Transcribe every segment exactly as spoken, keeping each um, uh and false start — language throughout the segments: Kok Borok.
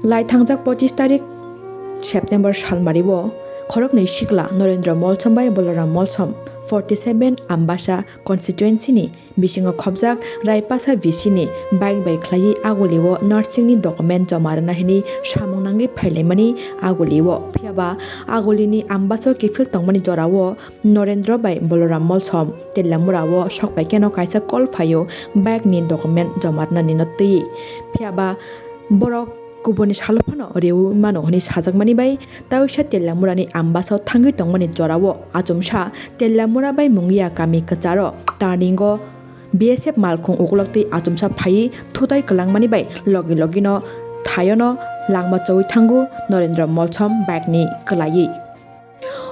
Lai thangjak pochis tarik September salmario khoroknwi sikla Narendra Molsom bai Balaram Molsom forty seven Ambasa constituency ni bisingo khobjak Raipasa V C ni bike bai khlaiwi Agulio nursing ni document joma rwna hwnwi samung nangwi phailaimani Agulio. Phiyaba Agulini Ambasa kiphil tongmani jorao Narendra bai Balaram Molsom Tellamura o sokpaikheno kaisa call phaio bike ni document joma rwnani no twi. Phiyaba borok kubuni salo phano reui mano hwnwi sajakmani bai Tawisa Tellamurani Ambasa thangwi tongmani jorao achomsa Tellamura bai Mungia kami kwcharo turning o B S F malkhung ukulok twi achomsa phaiwi thutai kwlangmani bai logi logino thaiono langma chowi thango Narendra Molsom bike ni kwlaiwi.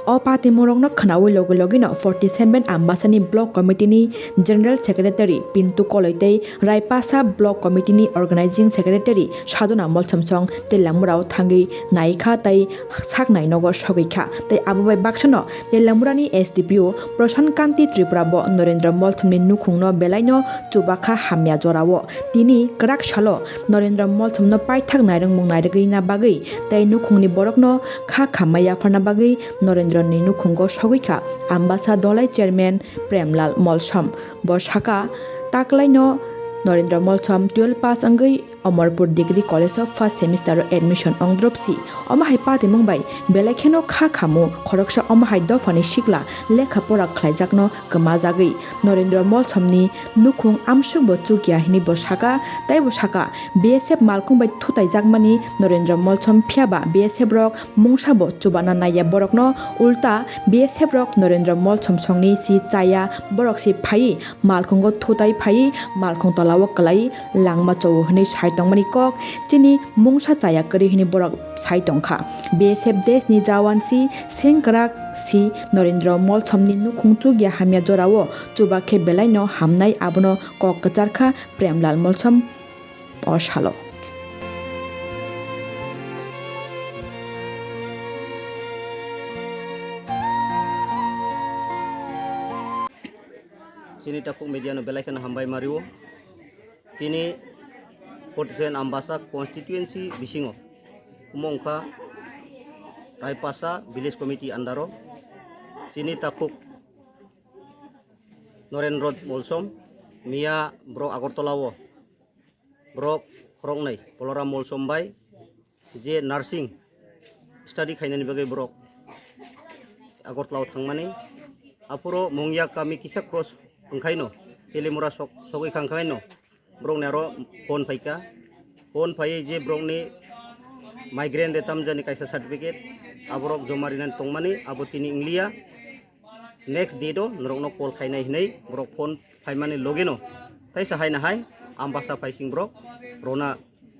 O patimorokno khnaui logi logino forty seven Ambasani Block Committee ni General Secretary Pintu Koloi tei Raipasa Block Committee ni Organizing Secretary Sadona Molsom song Tellamurao thangwi naikha tei saknai nogo sogwi kha tei abo bai baksano Tellamurani S D P O Prasant Kanti Tripura bo Narendra Molsomni nukhungno belaino chubakha hamya jorao. Tini kwrak salo Narendra Molsomno paithak nairwngmung nairwgwina bagwi tei nukhungni borokno kha khamma yapharna bagwi Narendrani nukhungo sogwi kha Ambasa Dolai Chairman Premlal Molsom. Bo saka, taklaino Narendra Molsom twelve pass wngwi Amarpur Degree College o first semester o admission ongdrop si. Omo hai patimung bai belai kheno kha khamu khoroksa omo hai dophani sikla lekha pora khlaijakno kwmajagwi Narendra Molsomni nukhung amsukbo chukya hwnwi bo saka, tei bo saka B S F malkhung bai thutaijakmani Narendra Molsom phiyaba B S F rok mungsa bo chubana naiya borokno, ulta B S F rok Narendra Molsom songni si chaya borok si phaiwi malkhungo thutai phaiwi malkhung tolao kwlai langma chowo hwnwi sai tongmani kok chini mungsa chaya kwrwi hwnwi borok sai tongkha. B S F deshni jawan si sengkrak si Narendra Molsomni nukhung chukya hamya jorao chuba khe belaino hamnai abono kok kwcharkha Premlal Molsom o salo. Chini takhuk media no belai kheno hambai mario. Tini forty seven Ambasa constituency bisingo omo wngkha Raipasa village committee under o chini takhuk Narendra Molsom miya borok Agartala o borok khoroknwi Balaram Molsom bai je nursing study khainani bagwi borok Agartala o thangmani. Aphuru Mungia kami kisa cross wngkhaino Telimura sok sogwi khangkhaino borokni aro phone phaikha. Phone phaiwi je borokni migraine de tamjani kaisa certificate aborok joma rinani tongmani abo tini wngliya. Next date o norokno call khainai hinwi borok phone phaimani logeno teisa haina hai Ambasa phaising borok rona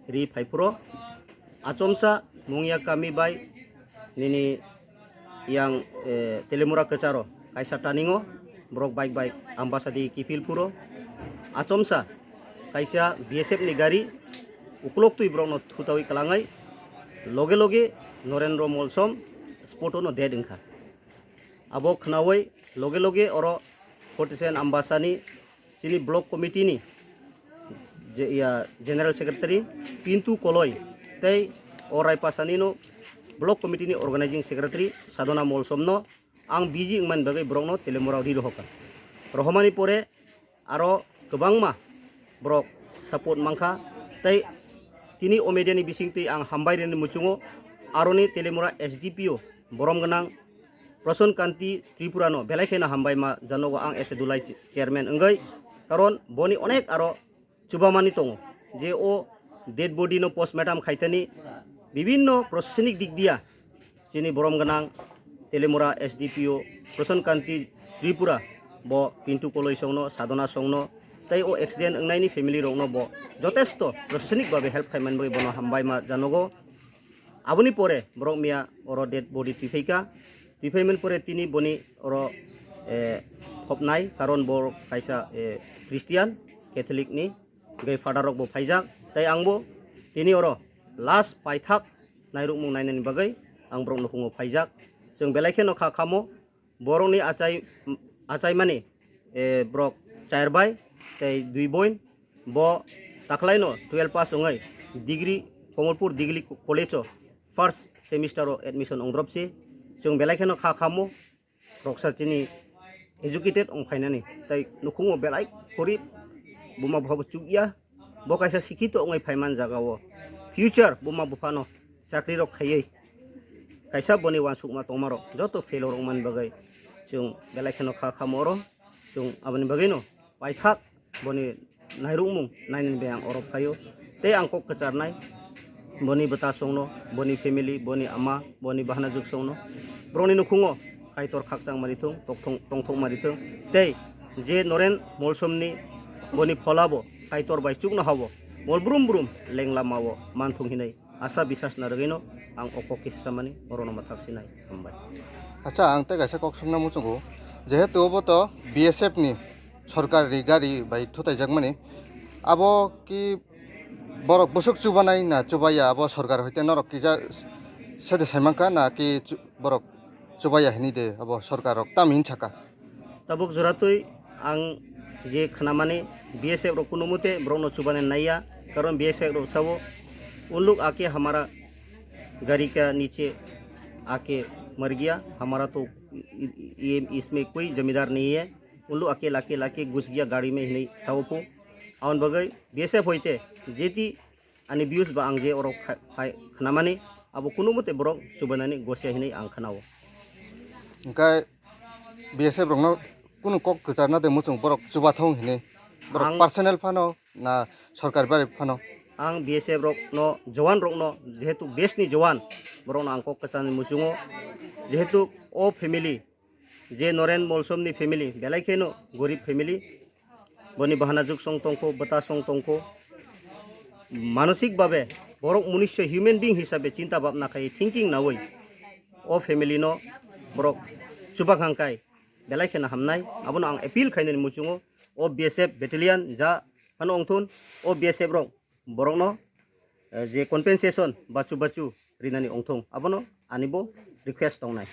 ri phaiphuro. Achomsa Mungia kami bai nini yang, eh, Telimura kwcharo kaisa turning o borok bike bai Ambasa di kiphil phuro. Achomsa kaisa B S F ni gari uklok twi borokno thutawi kwlangwi loge loge Narendra Molsom spot o no dead wngkha. Abo khnaui loge loge oro forty seven Ambasani chini block committee ni je, ya, general secretary Pintu Koloi tei o Raipasani no block committee ni organizing secretary Sadona Molsom no ang busy wngmani bagwi borokno Telimura ri rohorkha. Rohormani pore aro kwbangma borok support mankha. Tei tini o media ni bisingtwi ang hambai rwni muchungo aroni Telimura S D P O borom gwnang Prasan Kanti Tripura no belai kheno hambai ma janogo ang as a Dulai chairman wngwi, karon boni onek aro chubamani tongo je o dead body no postmortem khaitani bibinno proshasnik dik diya chini borom gwnang Telimura S D P O Prasan Kanti Tripura bo Pintu Koloi songno, Sadona songno tei o accident wngnaini family rokno bo jotesto proshasnik babe help khaimani bagwi bono hambai ma janogo. Aboni pore borok miya oro dead body twi phaikha. Twi phaimani pore tini boni oro, eh, phobnai, karon borok kaisa, eh, Christian, Catholic ni, hwnkhe father rok bo phaijak. Tei ang bo tini oro last paithak nairukmung nainani bagwi ang borok nukhungo phaijak. Chwng belai kheno kha khamo. Borokni achai, achaimani, eh, borok char bai tei dui boin. Bo taklaino twelve pass wngwi degree Komolpur Degree College o first semester o admission ongdrop si. Chwng belai kheno kha khamo roksa chini educated ong phainani, tai nukhungo belai gorib, buma bupha bo chukya. Bo kaisa sikhito ongwi phaiman jaga o future buma buphano chakri rok khaiwi kaisa boni uansukma tongmarok joto fail rok man bagwi chwng belai kheno kha khamo oro. Chwng aboni bagwino paithak boni nairukmung nainani bai ang oro phaio. Tei ang kok kwcharnai boni bwtasongno, boni family, boni ama, boni bahanajuksongno, borokni nukhungo Kaitor khakchang manithung, tongthok manithung. Tei je Noren Molsomni boni pholabo Kaitor bai chuknohabo mol brum brum lenglamao manthung hinwi asa bisas narwgwino ang o kok kisa samani orono mwthak sinai. Hambai. Acha, ang tei kaisa kok sungna muchungo, jehetu obo to B S F ni sorkar ni gari bai thutai jakmani, abo ki borok bwswk chubanai na chubaya, abo sorkar hoite norok kisa sede saimankha na ki chu-, borok chubaya hinwi de abo sorkar rok tamo hin saka? Tabuk joratwi ang je khnamani, B S F rok kuno mote borokno chubani naiya, karon B S F rok sao, "उन लोग आके हमारा गाड़ी का नीचे आके मर गया, हमारा तो ये, इसमें कोई जिम्मेदार नहीं है, उन लोग आके लाके लाके घुस गया गाड़ी में" hinwi sao phu. Aboni bagwi B S F hoite jeti ani views ba ang je oro kha-, khai khnamani, abo kuno mote borok chubanani gosia hinwi ang khnao. Hingkhe B S F rokno kunu kok kwcharna de muchung borok chubathung hinwi? Borok ang personal phano na sorkar bai phano? Ang B S F rokno, jowan rokno, jehetu base ni jowan, borokno ang kok kwcharni muchungo, jehetu o family, je Noren Molsomni family belai kheno gorib family, boni bahanajuksong tongkho, bwtasong tongkho, manosik babe borok munisyo human being hisabe chinta bhabna khai, thinking nawi o family no borok chubak hangkai belai kheno hamnai. Abono ang appeal khainani muchungo o B S F battalion ja phano ongthun, o B S F rok borokno, eh, je compensation bachu bachu rinani ongthung, abono ani bo request tongnai.